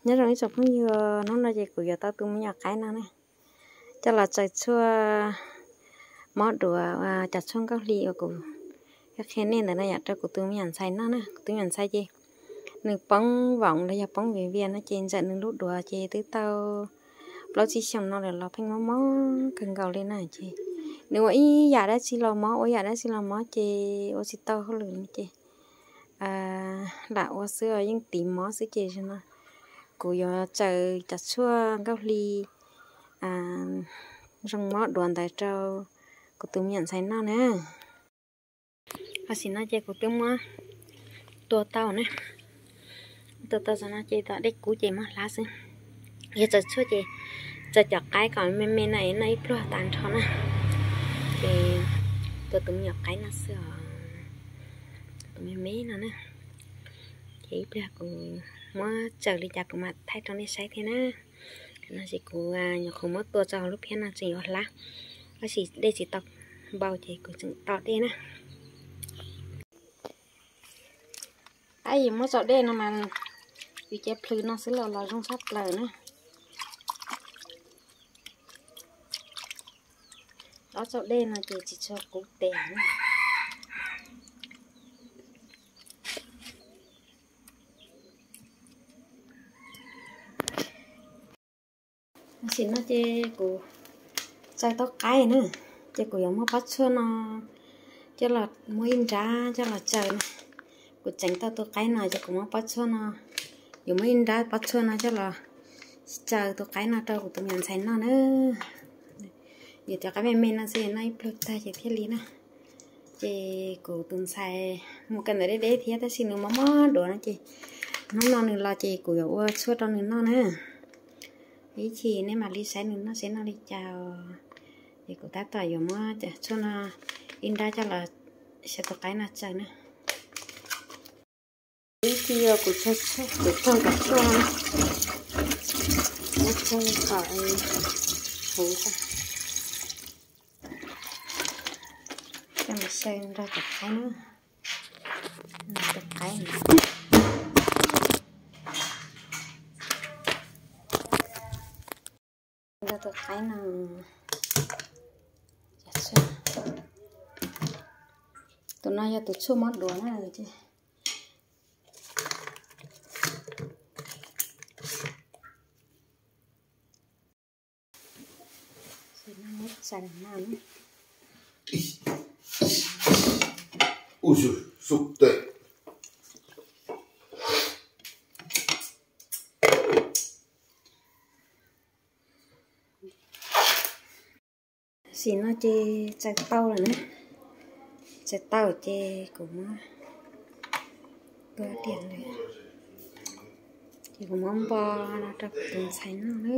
Nyob zoo ib tsoom phooj ywg, hnub no ces kuv yuav tau tus me nyuam qaib no ne, coj los tsaws tshuaj mob duav, cov tshuaj nkauj hli uas kuv qhia nej ntawd no yom, rau kuv tus me nyuam ntxhais noj na. Kuv tus me nyuam ntxhais ces nws poob voos los yog poob viav vias no ces ntawm nws lub duav ces twb tau plaub tsib xyoos no lawm los pheej mob mob kawg nkaus li na. Ces nws ua ib yam dab tsi los mob, ua ib yam dab tsi los mob ces ua tsis tau hauj lwm ces lam ua xwb, yeej tiv mob xwb. Ces no kuv yuav tsaws cov tshuaj nkauj hli zoo mob duav ntawd rau kuv tus me nyuam ntxhais noj na. Tam sim no ces kuv twb muab tua tau na. Tua tau tam no ces tom dej kub ces muab hlab xwb. Yog tsaws tshuaj ces tsaws cov qaib kom me me no es noj ib pluag tas nrho na. Ces tua tus me nyuam qaib no xwb os, tus me me no na. Ces ib pliag kuv muab tsaws li cas kuv mam thaij rau nej saib thiab na. No ces kuv nyuam qhuav muab tua tso hauv lub phiab no tseem yuav hlab, tab sis dej tsis tau npau ces kuv tseem to dej na. Ab, yus muab tso dej no mas yus cia plhws no xwb los los zoo tshaj plaws na. Dob tso dej no ces tsis tshua qub tes na. Tam sim no ces kuv tsaws tau qaib na, ces kuv yuav muab pob tshuaj no coj los muab ib nrab coj los tsaws na. Kuv tseev tau tus qaib no ces kuv muab pob tshuaj no, yuav muab ib nrab pob tshuaj no coj los tsaws tus qaib no rau kuv tus me nyuam ntxhais noj na. Yus cov qaib me me no xwb noj ib pluag tag ces thiaj li na. Ces kuv tus ntxhais mus kawm ntawv deb deb thiab tab sis nws mob mob duav no ces hnub no nws los ces kuv yuav ua tshuaj rau nws noj na. Ib chim nej mam li saib nws noj seb noj li cas. Ces kuv tab tom yuav muab cov tshuaj no ib nrab coj los xyaw tus qaib no tsaws na. Ib chim kuv tsaws, kuv tsaws cov tshuaj no, muab tshuaj kom huv tas, coj mus xyaw nrog cov qaib na. Tus qaib, nrog tus qaib no. Tus no yog tus tshuaj mob duav na. Tam sim no ces tsaws tau lawm na. Tsaws tau ces kuv muab tua tiam lawm, ces kuv muab npo no rau kuv tus ntxhais noj na.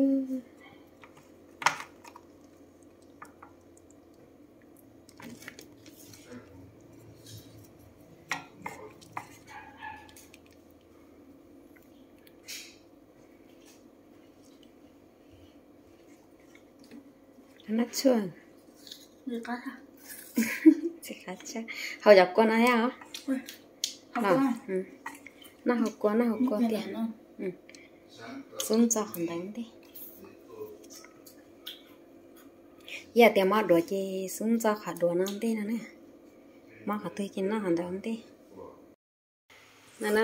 Noj tshuaj, tsis qab tshaj. Haus cov kua no thiab os. Noj haus kua, noj haus kua tiag. Xub ntxo qhov ntawd ntej. Yog tias mob duav ces xub ntxo qhov duav no ntej no na. Mob qhov twg ces noj qhov ntawd ntej. No no,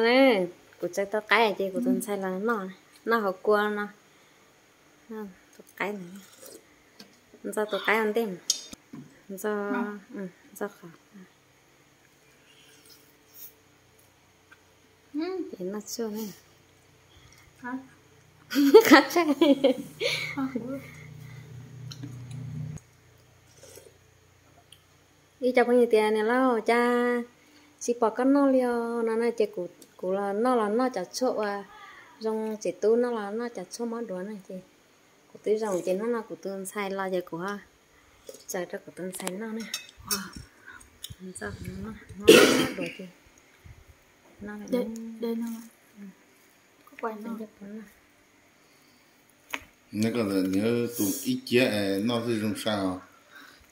kuv tsaws tau qaib ces kuv tus ntxhais los noj, noj haus kua no. Tus qaib, ntxo tus qaib ua ntej, ntxo, ntxo qhov. Ces noj tshuaj na. Qab tshaj. Ib co phooj ywg tias niam laus cas tsis pom koj noj li os no na, ces kuv los noj los noj cov tshuaj uas zoo txiv tub, noj los noj cov tshuaj mob duav na. Ces kuv twb zoo ces hnub no kuv tus ntxhais los ces kuv tsaws rau kuv tus ntxhais noj na. Ntxo mob duav ces noj. Nyob koj ntawm nws tus ib ciab es noj twb zoo sai os,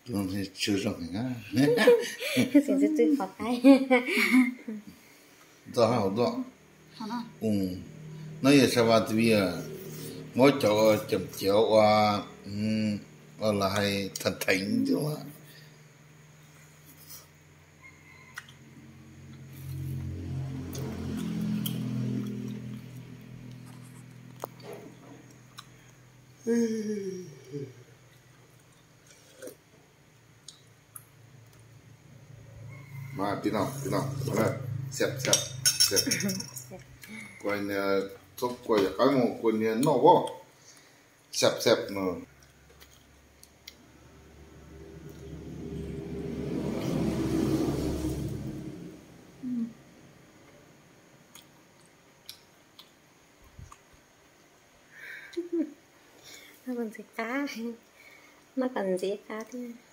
tus no tsw zoo heev. Ntxo hab hauv doj, u, No yog Sa Vas Tv, muab cov cov ua, ua los hais theev theev. Tiv no, tiv no, xiab xiab, xiab. Kua, txhob kua yam qaib mus, kua niag noj voj, xiab xiab no. Noj kom ntxim qab, noj kom ntxim qab thiab.